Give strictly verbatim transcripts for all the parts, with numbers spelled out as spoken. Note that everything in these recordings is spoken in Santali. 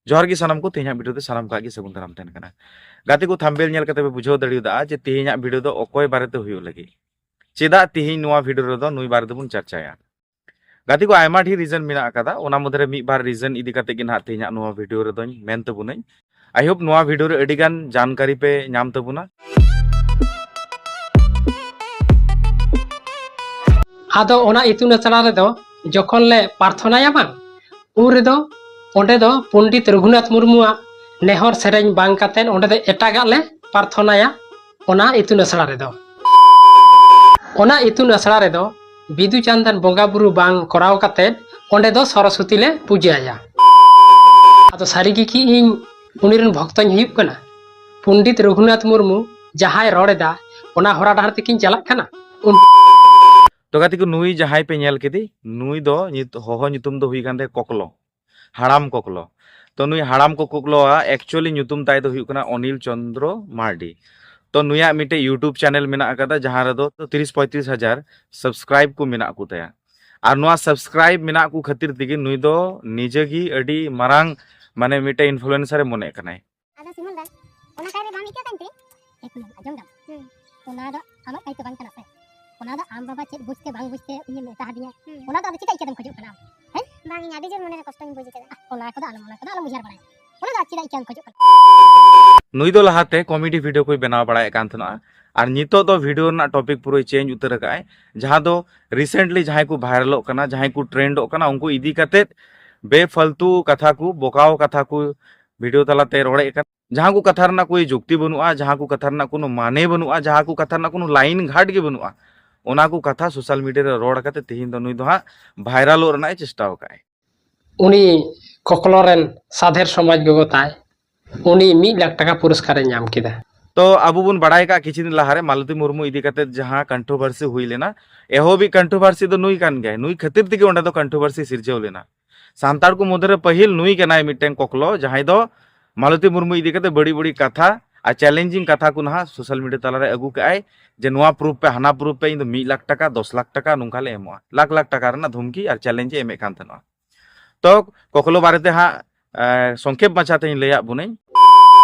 ᱡᱚᱦᱟᱨ ᱜᱮ ᱥᱟᱱᱟᱢ ᱠᱚ, ᱛᱮᱦᱮᱧᱟᱜ video ᱛᱮ ᱥᱟᱱᱟᱢ ᱠᱚᱣᱟᱜ ᱜᱮ ᱥᱟᱹᱜᱩᱱ ᱫᱟᱨᱟᱢ ᱛᱟᱦᱮᱱ ᱠᱟᱱᱟ᱾ ᱜᱟᱛᱮ ᱠᱚ, thumbnail ᱧᱮᱞ ᱠᱟᱛᱮ ᱯᱮ ᱵᱩᱡᱷᱟᱹᱣ ᱫᱟᱲᱮᱭᱟᱫᱟ ᱡᱮ ᱛᱮᱦᱮᱧᱟᱜ video ᱫᱚ ᱚᱠᱚᱭ ᱵᱟᱨᱮᱛᱮ ᱦᱩᱭᱩᱜ ᱞᱟᱹᱜᱤᱫ᱾ ᱪᱮᱫᱟᱜ ᱛᱮᱦᱮᱧ ᱱᱚᱣᱟ video ᱨᱮᱫᱚ ᱱᱩᱭ ᱵᱟᱨᱮ ᱛᱮᱵᱚᱱ ᱪᱟᱨᱪᱟᱭᱟ? ᱜᱟᱛᱮ ᱠᱚ, ᱟᱭᱢᱟ ᱰᱷᱮᱨ reason ᱢᱮᱱᱟᱜ ᱟᱠᱟᱫᱟ, ᱚᱱᱟ ᱢᱚᱫᱽᱫᱷᱮ ᱨᱮ ᱢᱤᱫ ᱵᱟᱨ reason ᱤᱫᱤ ᱠᱟᱛᱮ ᱜᱮ ᱱᱟᱦᱟᱜ ᱛᱮᱦᱮᱧᱟᱜ ᱱᱚᱣᱟ video ᱨᱮᱫᱚᱧ ᱢᱮᱱ ᱛᱟᱵᱚᱱᱟᱹᱧ᱾ I hope ᱱᱚᱣᱟ video ᱨᱮ ᱟᱹᱰᱤ ᱜᱟᱱ ᱡᱟᱱᱠᱟᱨᱤ ᱯᱮ ᱧᱟᱢ ᱛᱟᱵᱚᱱᱟ᱾ ᱟᱫᱚ ᱚᱱᱟ ᱤᱛᱩᱱ ᱟᱥᱲᱟ ᱨᱮᱫᱚ ᱡᱚᱠᱷᱚᱱ ᱞᱮ ᱯᱨᱟᱨᱛᱷᱚᱱᱟᱭᱟ ᱵᱟᱝ, ᱩᱱ ᱨᱮᱫᱚ ᱚᱸᱰᱮ ᱫᱚ ᱯᱚᱱᱰᱤᱛ ᱨᱚᱜᱷᱩᱱᱟᱛᱷ ᱢᱩᱨᱢᱩᱣᱟᱜ ᱱᱮᱦᱚᱨ ᱥᱮᱨᱮᱧ ᱵᱟᱝ ᱠᱟᱛᱮ ᱚᱸᱰᱮ ᱫᱚ ᱮᱴᱟᱜᱟᱜ ᱞᱮ ᱯᱨᱟᱨᱛᱷᱚᱱᱟᱭᱟ᱾ ᱚᱱᱟ ᱤᱛᱩᱱ ᱟᱥᱲᱟ ᱨᱮᱫᱚ, ᱚᱱᱟ ᱤᱛᱩᱱ ᱟᱥᱲᱟ ᱨᱮᱫᱚ ᱵᱤᱫᱩ ᱪᱟᱸᱫᱟᱱ ᱵᱚᱸᱜᱟ ᱵᱩᱨᱩ ᱵᱟᱝ ᱠᱚᱨᱟᱣ ᱠᱟᱛᱮ ᱚᱸᱰᱮ ᱫᱚ ᱥᱚᱨᱚᱥᱚᱛᱤ ᱞᱮ ᱯᱩᱡᱟᱹ ᱟᱭᱟ᱾ ᱟᱫᱚ ᱥᱟᱹᱨᱤ ᱜᱮ ᱠᱤ ᱤᱧ ᱩᱱᱤ ᱨᱮᱱ ᱵᱷᱚᱠᱛᱚᱧ ᱦᱩᱭᱩᱜ ᱠᱟᱱᱟ? ᱯᱚᱱᱰᱤᱛ ᱨᱚᱜᱷᱩᱱᱟᱛᱷ ᱢᱩᱨᱢᱩ ᱡᱟᱦᱟᱸᱭ ᱨᱚᱲ ᱮᱫᱟ, ᱚᱱᱟ ᱦᱚᱨᱟ ᱰᱟᱦᱟᱨ ᱛᱮᱠᱤᱱ ᱪᱟᱞᱟᱜ ᱠᱟᱱᱟ? ᱩᱱ- ᱛᱚ ᱜᱟᱛᱮ ᱠᱚ, ᱱᱩᱭ ᱡᱟᱦᱟᱸᱭ ᱯᱮ ᱧᱮᱞ ᱠᱮᱫᱮ, ᱱᱩᱭ ᱫᱚ ᱧᱩᱛ-, ᱦᱚᱦᱚ ᱧᱩᱛᱩᱢ ᱫᱚ ᱦᱩᱭ ᱠᱟᱱ ᱛᱟᱭᱟ ᱠᱚᱠᱞᱚ, ᱦᱟᱲᱟᱢ ᱠᱚᱠᱞᱚ᱾ ᱛᱚ ᱱᱩᱭ ᱦᱟᱲᱟᱢ ᱠᱚᱠᱞᱚᱣᱟᱜ actually ᱧᱩᱛᱩᱢ ᱛᱟᱭ ᱫᱚ ᱦᱩᱭᱩᱜ ᱠᱟᱱᱟ ᱚᱱᱤᱞ ᱪᱚᱸᱫᱽᱨᱚ ᱢᱟᱨᱰᱤ᱾ ᱛᱚ ᱱᱩᱭᱟᱜ ᱢᱤᱫᱴᱮᱡ YouTube channel ᱢᱮᱱᱟᱜ ᱟᱠᱟᱫᱟ, ᱡᱟᱦᱟᱸ ᱨᱮᱫᱚ ᱛᱤᱨᱤᱥ ᱯᱚᱸᱭᱛᱨᱤᱥ ᱦᱟᱡᱟᱨ subscribe ᱠᱚ ᱢᱮᱱᱟᱜ ᱠᱚ ᱛᱟᱭᱟ᱾ ᱟᱨ ᱱᱚᱣᱟ subscribe ᱢᱮᱱᱟᱜ ᱠᱚ ᱠᱷᱟᱹᱛᱤᱨ ᱛᱮᱜᱮ ᱱᱩᱭ ᱫᱚ ᱱᱤᱡᱮ ᱜᱮ ᱟᱹᱰᱤ ᱢᱟᱨᱟᱝ, ᱢᱟᱱᱮ, ᱢᱤᱫᱴᱮᱡ influencer ᱮ ᱢᱚᱱᱮᱜ ᱠᱟᱱᱟᱭ᱾ ᱟᱫᱚ ᱥᱤᱢᱚᱞ ᱫᱟ, ᱚᱱᱟ time ᱨᱮ ᱵᱟᱢ ᱟᱹᱭᱠᱟᱹᱣ ᱠᱟᱱ ᱛᱮ? ᱮ ᱠᱩᱞᱤ, ᱟᱸᱡᱚᱢ ᱫᱟᱢ? ᱦᱩᱸ᱾ ᱚᱱᱟ ᱫᱚ ᱟᱢᱟᱜ ᱫᱟᱭᱤᱛᱛᱚ ᱵᱟᱝ ᱠᱟᱱᱟ ᱥᱮ? ᱚᱱᱟ ᱫᱚ ᱟᱢ ᱵᱟᱵᱟ ᱪᱮᱫ ᱵᱩᱡᱽᱛᱮ ᱵᱟᱝ ᱵᱩᱡᱽᱛᱮ ᱩᱱᱤ ᱢᱮᱛᱟ ᱦᱟᱫᱤᱧᱟ᱾ ᱦᱩᱸ᱾ ᱚᱱᱟ ᱫᱚ ᱟᱫᱚ ᱪᱮᱫᱟᱜ ᱤᱠᱟᱹᱛᱮᱢ ᱠᱷᱚᱡᱚᱜ ᱠᱟᱱᱟ ᱟᱢ? ᱦᱮᱸ? ᱵᱟᱝ, ᱤᱧ ᱟᱹᱰᱤ ᱡᱳᱨ ᱢᱚᱱᱮᱨᱮ ᱠᱚᱥᱴᱚᱧ ᱵᱩᱡᱽ ᱠᱟᱫᱟ᱾ ᱟᱦ, ᱚᱱᱟ ᱠᱚᱫᱚ ᱟᱞᱚᱢ, ᱚᱱᱟ ᱠᱚᱫᱚ ᱟᱞᱚᱢ ᱩᱭᱦᱟᱹᱨ ᱵᱟᱲᱟᱭᱟ᱾ ᱚᱱᱟ ᱫᱚ ᱟᱨ ᱪᱮᱫᱟᱜ ᱤᱠᱟᱹᱢ ᱠᱷᱚᱡᱚᱜ ᱠᱟᱱᱟ? ᱱᱩᱭ ᱫᱚ ᱞᱟᱦᱟᱛᱮ comedy video ᱠᱚᱭ ᱵᱮᱱᱟᱣ ᱵᱟᱲᱟᱭᱮᱫ ᱠᱟᱱ ᱛᱟᱦᱮᱱᱟ, ᱟᱨ ᱱᱤᱛᱚᱜ ᱫᱚ video ᱨᱮᱱᱟᱜ topic ᱯᱩᱨᱟᱹᱭ change ᱩᱛᱟᱹᱨ ᱟᱠᱟᱫ ᱟᱭ, ᱡᱟᱦᱟᱸ ᱫᱚ recently ᱡᱟᱦᱟᱸᱭ ᱠᱚ viralᱚᱜ ᱠᱟᱱᱟ, ᱡᱟᱦᱟᱸᱭ ᱠᱚ trendᱚᱜ ᱠᱟᱱᱟ, ᱩᱱᱠᱩ ᱤᱫᱤ ᱠᱟᱛᱮ ᱵᱮᱯᱷᱟᱞᱛᱩ ᱠᱟᱛᱷᱟ ᱠᱚ, ᱵᱚᱠᱟᱣ ᱠᱟᱛᱷᱟ ᱠᱚ video ᱛᱟᱞᱟᱛᱮ ᱨᱚᱲᱮᱫ ᱠᱟᱱᱟ᱾ ᱡᱟᱦᱟᱸ ᱠᱚ ᱠᱟᱛᱷᱟ ᱨᱮᱱᱟᱜ ᱠᱳᱭ ᱡᱩᱠᱛᱤ ᱵᱟᱹᱱᱩᱜᱼᱟ, ᱡᱟᱦᱟᱸ ᱠᱚ ᱠᱟᱛᱷᱟ ᱨᱮᱱᱟᱜ ᱠᱳᱱᱳ ᱢᱟᱱᱮ ᱵᱟᱹᱱᱩᱜᱼᱟ, ᱡᱟᱦᱟᱸ ᱠᱚ ᱠᱟᱛᱷᱟ ᱨᱮᱱᱟᱜ ᱠᱳᱱᱳ line ᱜᱷᱟᱴ ᱜᱮ ᱵᱟᱹᱱᱩᱜᱼᱟ, ᱚᱱᱟ ᱠᱚ ᱠᱟᱛᱷᱟ social media ᱨᱮ ᱨᱚᱲ ᱠᱟᱛᱮ ᱛᱮᱦᱮᱧ ᱫᱚ ᱱᱩᱭ ᱫᱚ ᱦᱟᱸᱜ viralᱚᱜ ᱨᱮᱱᱟᱜ ᱮ ᱪᱮᱥᱴᱟ ᱟᱠᱟᱫ ᱟᱭ᱾ ᱩᱱᱤ ᱠᱚᱠᱞᱚ ᱨᱮᱱ ᱥᱟᱫᱷᱮᱨ ᱥᱚᱢᱟᱡᱽ ᱜᱚᱜᱚ ᱛᱟᱭ, ᱩᱱᱤ ᱢᱤᱫ ᱞᱟᱠᱷ ᱴᱟᱠᱟ ᱯᱩᱨᱚᱥᱠᱟᱨ ᱮ ᱧᱟᱢ ᱠᱮᱫᱟ᱾ ᱛᱚ ᱟᱵᱚ ᱵᱚᱱ ᱵᱟᱲᱟᱭ ᱠᱟᱜ ᱠᱤᱪᱷᱩ ᱫᱤᱱ ᱞᱟᱦᱟᱨᱮ ᱢᱟᱞᱚᱛᱤ ᱢᱩᱨᱢᱩ ᱤᱫᱤ ᱠᱟᱛᱮ ᱡᱟᱦᱟᱸ controversy ᱦᱩᱭ ᱞᱮᱱᱟ, ᱮᱦᱚᱵᱤᱡ controversy ᱫᱚ ᱱᱩᱭ ᱠᱟᱱ ᱜᱮᱭᱟᱭ, ᱱᱩᱭ ᱠᱷᱟᱹᱛᱤᱨ ᱛᱮᱜᱮ ᱚᱸᱰᱮ ᱫᱚ controversy ᱥᱤᱨᱡᱟᱹᱣ ᱞᱮᱱᱟ᱾ ᱥᱟᱱᱛᱟᱲ ᱠᱚ ᱢᱚᱫᱽᱫᱷᱮ ᱨᱮ ᱯᱟᱹᱦᱤᱞ ᱱᱩᱭ ᱠᱟᱱᱟᱭ ᱢᱤᱫᱴᱮᱱ ᱠᱚᱠᱞᱚ, ᱡᱟᱦᱟᱸᱭ ᱫᱚ ᱢᱟᱞᱚᱛᱤ ᱢᱩᱨᱢᱩ ᱤᱫᱤ ᱠᱟᱛᱮ ᱵᱟᱹᱲᱤᱡ ᱵᱟᱹᱲᱤᱡ ᱠᱟᱛᱷᱟ ᱟᱨ challenging ᱠᱟᱛᱷᱟ ᱠᱚ ᱱᱟᱦᱟᱜ social media ᱛᱟᱞᱟᱨᱮ ᱟᱹᱜᱩ ᱠᱟᱜᱼᱟᱭ, ᱡᱮ ᱱᱚᱣᱟ proof ᱯᱮ, ᱦᱟᱱᱟ proof ᱯᱮ, ᱤᱧ ᱫᱚ ᱢᱤᱫ ᱞᱟᱠᱷ ᱴᱟᱠᱟ, ᱫᱚᱥ ᱞᱟᱠᱷ ᱴᱟᱠᱟ ᱱᱚᱝᱠᱟ ᱞᱮ ᱮᱢᱚᱜᱼᱟ, ᱞᱟᱠᱷ ᱞᱟᱠᱷ ᱴᱟᱠᱟ ᱨᱮᱱᱟᱜ ᱫᱷᱩᱢᱠᱤ ᱟᱨ challenge ᱮ ᱮᱢᱮᱫ ᱠᱟᱱ ᱛᱟᱦᱮᱱᱟ᱾ ᱛᱚ ᱠᱚᱠᱞᱚ ᱵᱟᱨᱮᱛᱮ ᱦᱟᱸᱜ ᱥᱚᱝᱠᱷᱮᱯ ᱢᱟᱪᱷᱟ ᱛᱮᱧ ᱞᱟᱹᱭᱟᱫ ᱵᱚᱱᱟᱹᱧ᱾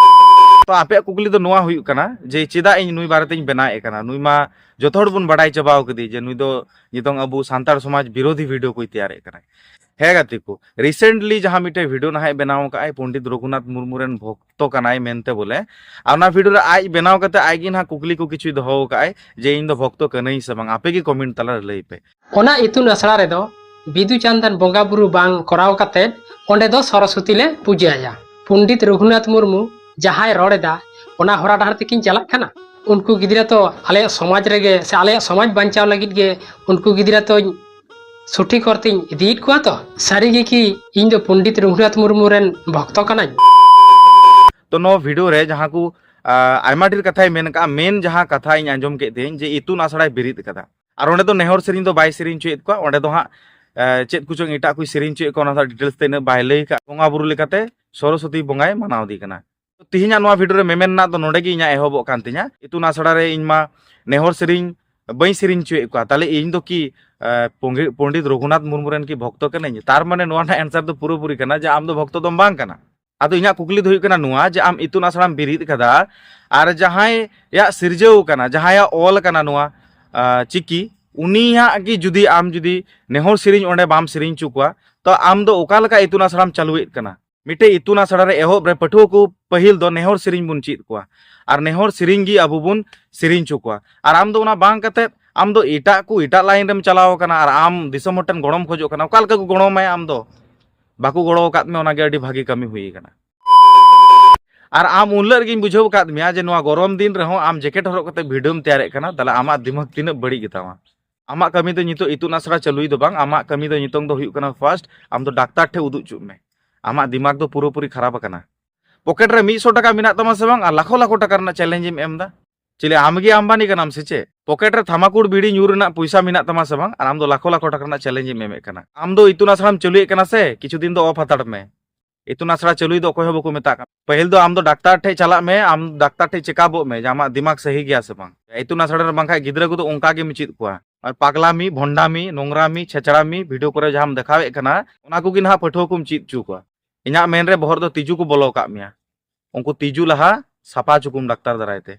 ᱛᱚ ᱟᱯᱮᱭᱟᱜ ᱠᱩᱠᱞᱤ ᱫᱚ ᱱᱚᱣᱟ ᱦᱩᱭᱩᱜ ᱠᱟᱱᱟ ᱡᱮ ᱪᱮᱫᱟᱜ ᱤᱧ ᱱᱩᱭ ᱵᱟᱨᱮᱛᱮᱧ ᱵᱮᱱᱟᱣᱮᱫ ᱠᱟᱱᱟ? ᱱᱩᱭ ᱢᱟ ᱡᱚᱛᱚ ᱦᱚᱲ ᱵᱚᱱ ᱵᱟᱰᱟᱭ ᱪᱟᱵᱟᱣ ᱠᱟᱫᱮ ᱡᱮ ᱱᱩᱭ ᱫᱚ ᱱᱤᱛᱚᱝ ᱟᱵᱚ ᱥᱟᱱᱛᱟᱲ ᱥᱚᱢᱟᱡᱽ ᱵᱤᱨᱳᱫᱷᱤ ᱵᱷᱤᱰᱤᱭᱳ ᱠᱚᱭ ᱛᱮᱭᱟᱨᱮᱫ ᱠᱟᱱᱟ᱾ ᱦᱮᱸ ᱜᱟᱛᱮ ᱠᱚ, recently ᱡᱟᱦᱟᱸ ᱢᱤᱫᱴᱮᱡ ᱵᱷᱤᱰᱤᱭᱳ ᱱᱟᱦᱟᱜ ᱵᱮᱱᱟᱣ ᱟᱠᱟᱫ ᱟᱭ ᱯᱚᱱᱰᱤᱛ ᱨᱚᱜᱷᱩᱱᱟᱛᱷ ᱢᱩᱨᱢᱩ ᱨᱮᱱ ᱵᱷᱚᱠᱛᱚ ᱠᱟᱱᱟᱭ ᱢᱮᱱᱛᱮ ᱵᱚᱞᱮ, ᱟᱨ ᱚᱱᱟ ᱵᱷᱤᱰᱤᱭᱳ ᱨᱮ ᱟᱡ ᱵᱮᱱᱟᱣ ᱠᱟᱛᱮ ᱟᱡ ᱜᱮ ᱱᱟᱦᱟᱜ ᱠᱩᱠᱞᱤ ᱠᱚ ᱠᱤᱪᱷᱩᱭ ᱫᱚᱦᱚ ᱟᱠᱟᱫ ᱟᱭ ᱡᱮ ᱤᱧ ᱫᱚ ᱵᱷᱚᱠᱛᱚ ᱠᱟᱹᱱᱟᱹᱧ ᱥᱮ ᱵᱟᱝ, ᱟᱯᱮ ᱜᱮ ᱠᱚᱢᱮᱱᱴ ᱛᱟᱞᱟ ᱨᱮ ᱞᱟᱹᱭ ᱯᱮ᱾ ᱚᱱᱟ ᱤᱛᱩᱱ ᱟᱥᱲᱟ ᱨᱮᱫᱚ ᱵᱤᱫᱩ ᱪᱟᱸᱫᱟᱱ ᱵᱚᱸᱜᱟ ᱵᱩᱨᱩ ᱵᱟᱝ ᱠᱚᱨᱟᱣ ᱠᱟᱛᱮ ᱚᱸᱰᱮ ᱫᱚ ᱥᱚᱨᱚᱥᱚᱛᱤ ᱞᱮ ᱯᱩᱡᱟᱹ ᱟᱭᱟ᱾ ᱯᱚᱱᱰᱤᱛ ᱨᱚᱜᱷᱩᱱᱟᱛᱷ ᱢᱩᱨᱢᱩ ᱡᱟᱦᱟᱸᱭ ᱨᱚᱲ ᱮᱫᱟ, ᱚᱱᱟ ᱦᱚᱨᱟ ᱰᱟᱦᱟᱨ ᱛᱮᱠᱤᱱ ᱪᱟᱞᱟᱜ ᱠᱟᱱᱟ? ᱩᱱᱠᱩ ᱜᱤᱫᱽᱨᱟᱹ ᱛᱚ ᱟᱞᱮᱭᱟᱜ ᱥᱚᱢᱟᱡᱽ ᱨᱮᱜᱮ ᱥᱮ ᱟᱞᱮᱭᱟᱜ ᱥᱚᱢᱟᱡᱽ ᱵᱟᱧᱪᱟᱣ ᱞᱟᱹᱜᱤᱫ ᱜᱮ ᱩᱱᱠᱩ ᱜᱤᱫᱽᱨᱟᱹ ᱛᱚᱧ ᱥᱚᱴᱷᱤᱠ ᱦᱚᱨ ᱛᱮᱧ ᱤᱫᱤᱭᱮᱫ ᱠᱚᱣᱟ ᱛᱚ᱾ ᱥᱟᱹᱨᱤ ᱜᱮ ᱠᱤ ᱤᱧ ᱫᱚ ᱯᱚᱱᱰᱤᱛ ᱨᱚᱜᱷᱩᱱᱟᱛᱷ ᱢᱩᱨᱢᱩ ᱨᱮᱱ ᱵᱷᱚᱠᱛᱚ ᱠᱟᱱᱟᱧ? ᱛᱚ ᱱᱚᱣᱟ ᱵᱷᱤᱰᱤᱭᱳ ᱨᱮ ᱡᱟᱦᱟᱸ ᱠᱚ, ᱟ, ᱟᱭᱢᱟ ᱰᱷᱮᱨ ᱠᱟᱛᱷᱟᱭ ᱢᱮᱱ ᱠᱟᱜᱼᱟ, ᱢᱮᱱ ᱡᱟᱦᱟᱸ ᱠᱟᱛᱷᱟ ᱤᱧ ᱟᱸᱡᱚᱢ ᱠᱮᱫ ᱛᱤᱧ ᱡᱮ ᱤᱛᱩᱱ ᱟᱥᱲᱟᱭ ᱵᱮᱨᱮᱫ ᱠᱟᱫᱟ᱾ ᱟᱨ ᱚᱸᱰᱮ ᱫᱚ ᱱᱮᱦᱚᱨ ᱥᱮᱨᱮᱧ ᱫᱚ ᱵᱟᱭ ᱥᱮᱨᱮᱧ ᱦᱚᱪᱚᱭᱮᱫ ᱠᱚᱣᱟ, ᱚᱸᱰᱮ ᱫᱚ ᱦᱟᱸᱜ, ᱮ, ᱪᱮᱫ ᱠᱚᱪᱚᱝ ᱮᱴᱟᱜ ᱠᱚᱭ ᱥᱮᱨᱮᱧ ᱦᱚᱪᱚᱭᱮᱫ ᱠᱚᱣᱟ, ᱚᱱᱟ ᱫᱚ ᱰᱤᱴᱮᱞᱥ ᱛᱮ ᱤᱱᱟᱹᱜ ᱵᱟᱭ ᱞᱟᱹᱭ ᱠᱟᱜ᱾ ᱵᱚᱸᱜᱟ ᱵᱩᱨᱩ ᱞᱮᱠᱟᱛᱮ ᱥᱚᱨᱚᱥᱚᱛᱤ ᱵᱚᱸᱜᱟᱭ ᱢᱟᱱᱟᱣ ᱫᱮ ᱠᱟᱱᱟ᱾ ᱛᱤᱦᱤᱧᱟᱜ ᱱᱚᱣᱟ ᱵᱷᱤᱰᱤᱭᱳ ᱨᱮ ᱢᱮᱢᱮᱱ ᱨᱮᱱᱟᱜ ᱫᱚ ᱱᱚᱰᱮ ᱜᱮ ᱤᱧᱟᱹᱜ ᱮᱦᱚᱵᱚᱜ ᱠᱟᱱ ᱛᱤᱧᱟ᱾ ᱤᱛᱩᱱ ᱟᱥᱲᱟ ᱨᱮ ᱤᱧ ᱢᱟ ᱱᱮᱦᱚᱨ ᱥᱮᱨᱮᱧ ᱵᱟᱹᱧ ᱥᱮᱨᱮᱧ ᱦᱚᱪᱚᱭᱮᱫ ᱠᱚᱣᱟ, ᱛᱟᱦᱞᱮ ᱤᱧ ᱫᱚ ᱠᱤ, ᱮ, ᱯᱚᱝᱜᱤ-, ᱯᱚᱱᱰᱤᱛ ᱨᱚᱜᱷᱩᱱᱟᱛᱷ ᱢᱩᱨᱢᱩ ᱨᱮᱱ ᱠᱤ ᱵᱷᱚᱠᱛᱚ ᱠᱟᱹᱱᱟᱹᱧ? ᱛᱟᱨ ᱢᱟᱱᱮ ᱱᱚᱣᱟ ᱨᱮᱱᱟᱜ ᱮᱱᱥᱟᱨ ᱫᱚ ᱯᱩᱨᱟᱹᱯᱩᱨᱤ ᱠᱟᱱᱟ ᱡᱮ ᱟᱢ ᱫᱚ ᱵᱷᱚᱠᱛᱚ ᱫᱚᱢ ᱵᱟᱝ ᱠᱟᱱᱟ᱾ ᱟᱫᱚ ᱤᱧᱟᱹᱜ ᱠᱩᱠᱞᱤ ᱫᱚ ᱦᱩᱭᱩᱜ ᱠᱟᱱᱟ ᱱᱚᱣᱟ ᱡᱮ ᱟᱢ ᱤᱛᱩᱱ ᱟᱥᱲᱟᱢ ᱵᱮᱨᱮᱫ ᱠᱟᱫᱟ, ᱟᱨ ᱡᱟᱦᱟᱸᱭᱟᱜ ᱥᱤᱨᱡᱟᱹᱣ ᱠᱟᱱᱟ, ᱡᱟᱦᱟᱸᱭᱟᱜ ᱚᱞ ᱠᱟᱱᱟ ᱱᱚᱣᱟ, ᱟ, ᱪᱤᱠᱤ, ᱩᱱᱤᱭᱟᱜ ᱜᱮ ᱡᱩᱫᱤ ᱟᱢ ᱡᱩᱫᱤ ᱱᱮᱦᱚᱨ ᱥᱮᱨᱮᱧ ᱚᱸᱰᱮ ᱵᱟᱢ ᱥᱮᱨᱮᱧ ᱦᱚᱪᱚ ᱠᱚᱣᱟ, ᱛᱚ ᱟᱢ ᱫᱚ ᱚᱠᱟ ᱞᱮᱠᱟ ᱤᱛᱩᱱ ᱟᱥᱲᱟᱢ ᱪᱟᱹᱞᱩᱭᱮᱫ ᱠᱟᱱᱟ? ᱢᱤᱫᱴᱮᱡ ᱤᱛᱩᱱ ᱟᱥᱲᱟ ᱨᱮ ᱮᱦᱚᱵ ᱨᱮ ᱯᱟᱹᱴᱷᱩᱣᱟᱹ ᱠᱚ ᱯᱟᱹᱦᱤᱞ ᱫᱚ ᱱᱮᱦᱚᱨ ᱥᱮᱨᱮᱧ ᱵᱚᱱ ᱪᱮᱫ ᱠᱚᱣᱟ, ᱟᱨ ᱱᱮᱦᱚᱨ ᱥᱮᱨᱮᱧ ᱜᱮ ᱟᱵᱚ ᱵᱚᱱ ᱥᱮᱨᱮᱧ ᱦᱚᱪᱚ ᱠᱚᱣᱟ᱾ ᱟᱨ ᱟᱢ ᱫᱚ ᱚᱱᱟ ᱵᱟᱝ ᱠᱟᱛᱮᱫ ᱟᱢ ᱫᱚ ᱮᱴᱟᱜ ᱠᱚ, ᱮᱴᱟᱜ ᱞᱟᱭᱤᱱ ᱨᱮᱢ ᱪᱟᱞᱟᱣ ᱟᱠᱟᱱᱟ, ᱟᱨ ᱟᱢ ᱫᱤᱥᱚᱢ ᱦᱚᱲ ᱴᱷᱮᱱ ᱜᱚᱲᱚᱢ ᱠᱷᱚᱡᱚᱜ ᱠᱟᱱᱟ᱾ ᱚᱠᱟ ᱞᱮᱠᱟ ᱠᱚ ᱜᱚᱲᱚ ᱟᱢᱟᱭᱟ? ᱟᱢ ᱫᱚ ᱵᱟᱠᱚ ᱜᱚᱲᱚ ᱟᱠᱟᱫ ᱢᱮ, ᱚᱱᱟᱜᱮ ᱟᱹᱰᱤ ᱵᱷᱟᱹᱜᱤ ᱠᱟᱹᱢᱤ ᱦᱩᱭ ᱟᱠᱟᱱᱟ᱾ ᱟᱨ ᱟᱢ ᱩᱱ ᱦᱤᱞᱳᱜ ᱨᱮᱜᱮᱧ ᱵᱩᱡᱷᱟᱹᱣ ᱟᱠᱟᱫ ᱢᱮᱭᱟ ᱡᱮ ᱱᱚᱣᱟ ᱜᱚᱨᱚᱢ ᱫᱤᱱ ᱨᱮᱦᱚᱸ ᱟᱢ ᱡᱮᱠᱮᱴ ᱦᱚᱨᱚᱜ ᱠᱟᱛᱮ ᱵᱷᱤᱰᱤᱭᱳᱢ ᱛᱮᱭᱟᱨᱮᱫ ᱠᱟᱱᱟ, ᱛᱟᱦᱞᱮ ᱟᱢᱟᱜ ᱫᱤᱢᱟᱜᱽ ᱛᱤᱱᱟᱹᱜ ᱵᱟᱹᱲᱤᱡ ᱜᱮᱛᱟᱢᱟ? ᱟᱢᱟᱜ ᱠᱟᱹᱢᱤ ᱫᱚ ᱱᱤᱛᱚᱜ ᱤᱛᱩᱱ ᱟᱥᱲᱟ ᱪᱟᱹᱞᱩᱭ ᱫᱚ ᱵᱟᱝ, ᱟᱢᱟᱜ ᱠᱟᱹᱢᱤ ᱫᱚ ᱱᱤᱛᱚᱝ ᱫᱚ ᱦᱩᱭᱩᱜ ᱠᱟᱱᱟ, ᱯᱷᱟᱥᱴ ᱟᱢ ᱫᱚ ᱰᱟᱠᱛᱟᱨ ᱴᱷᱮᱱ ᱩᱫᱩᱜ ᱦᱚᱪᱚᱜ ᱢᱮ᱾ ᱟᱢᱟᱜ ᱫᱤᱢᱟᱜᱽ ᱫᱚ ᱯᱩᱨᱟᱹᱯᱩᱨᱤ ᱠᱷᱟᱨᱟᱯ ᱟᱠᱟᱱᱟ᱾ ᱯᱚᱠᱮᱴ ᱨᱮ ᱢᱤᱫ ᱥᱚ ᱴᱟᱠᱟ ᱢᱮᱱᱟᱜ ᱛᱟᱢᱟ ᱥᱮ ᱵᱟᱝ, ᱟᱨ ᱞᱟᱠᱷᱚ ᱞᱟᱠᱷᱚ ᱴᱟᱠᱟ ᱨᱮᱱᱟᱜ ᱪᱮᱞᱮᱧᱡᱽ ᱮᱢ ᱮᱢ ᱮᱫᱟ? ᱪᱤᱞᱤ ᱟᱢ ᱜᱮ ᱟᱢᱵᱟᱱᱤ ᱠᱟᱱᱟᱢ ᱥᱮ ᱪᱮᱫ? ᱯᱚᱠᱮᱴ ᱨᱮ ᱛᱷᱟᱢᱟᱠᱩᱲ ᱵᱤᱲᱤ ᱧᱩ ᱨᱮᱱᱟᱜ ᱯᱚᱭᱥᱟ ᱢᱮᱱᱟᱜ ᱛᱟᱢᱟ ᱥᱮ ᱵᱟᱝ, ᱟᱨ ᱟᱢ ᱫᱚ ᱞᱟᱠᱷᱚ ᱞᱟᱠᱷᱚ ᱴᱟᱠᱟ ᱨᱮᱱᱟᱜ ᱪᱮᱞᱮᱧᱡᱽ ᱮᱢ ᱮᱢᱮᱫ ᱠᱟᱱᱟ? ᱟᱢ ᱫᱚ ᱤᱛᱩᱱ ᱟᱥᱲᱟᱢ ᱪᱟᱹᱞᱩᱭᱮᱫ ᱠᱟᱱᱟ ᱥᱮ, ᱠᱤᱪᱷᱩ ᱫᱤᱱ ᱫᱚ ᱚᱯᱷ ᱦᱟᱛᱟᱲ ᱢᱮ᱾ ᱤᱛᱩᱱ ᱟᱥᱲᱟ ᱪᱟᱹᱞᱩᱭ ᱫᱚ ᱚᱠᱚᱭ ᱦᱚᱸ ᱵᱟᱠᱚ ᱢᱮᱛᱟᱜ ᱠᱟᱱᱟ᱾ ᱯᱟᱹᱦᱤᱞ ᱫᱚ ᱟᱢ ᱫᱚ ᱰᱟᱠᱛᱟᱨ ᱴᱷᱮᱡ ᱪᱟᱞᱟᱜ ᱢᱮ, ᱟᱢ ᱰᱟᱠᱛᱟᱨ ᱴᱷᱮᱡ ᱪᱮᱠᱟᱯᱚᱜ ᱢᱮ, ᱡᱮ ᱟᱢᱟᱜ ᱫᱤᱢᱟᱜᱽ ᱥᱟᱹᱦᱤ ᱜᱮᱭᱟ ᱥᱮ ᱵᱟᱝ᱾ ᱤᱛᱩᱱ ᱟᱥᱲᱟ ᱨᱮ ᱵᱟᱝᱠᱷᱟᱡ ᱜᱤᱫᱽᱨᱟᱹ ᱠᱚᱫᱚ ᱚᱱᱠᱟ ᱜᱮᱢ ᱪᱮᱫ ᱠᱚᱣᱟ᱾ ᱟᱨ ᱯᱟᱜᱽᱞᱟᱢᱤ, ᱵᱷᱚᱱᱰᱟᱢᱤ, ᱱᱚᱝᱨᱟᱢᱤ, ᱪᱷᱮᱪᱲᱟᱢᱤ ᱵᱷᱤᱰᱤᱭᱳ ᱠᱚᱨᱮ ᱡᱟᱦᱟᱸᱢ ᱫᱮᱠᱷᱟᱣᱮᱫ ᱠᱟᱱᱟ, ᱚᱱᱟ ᱠᱚᱜᱮ ᱱᱟᱦᱟᱜ ᱯᱟᱹᱴᱷᱩᱣᱟᱹ ᱠᱚᱢ ᱪᱮᱫ ᱦᱚᱪᱚ ᱠᱚᱣᱟ᱾ ᱤᱧᱟᱹᱜ ᱢᱮᱱ ᱨᱮ ᱵᱚᱦᱚᱜ ᱨᱮᱫᱚ ᱛᱤᱡᱩ ᱠᱚ ᱵᱚᱞᱚ ᱟᱠᱟᱫ ᱢᱮᱭᱟ᱾ ᱩᱱᱠᱩ ᱛᱤᱡᱩ ᱞᱟᱦᱟ ᱥᱟᱯᱷᱟ ᱦᱚᱪᱚ ᱠᱚᱢ ᱰᱟᱠᱛᱟᱨ ᱫᱟᱨᱟᱭ ᱛᱮ᱾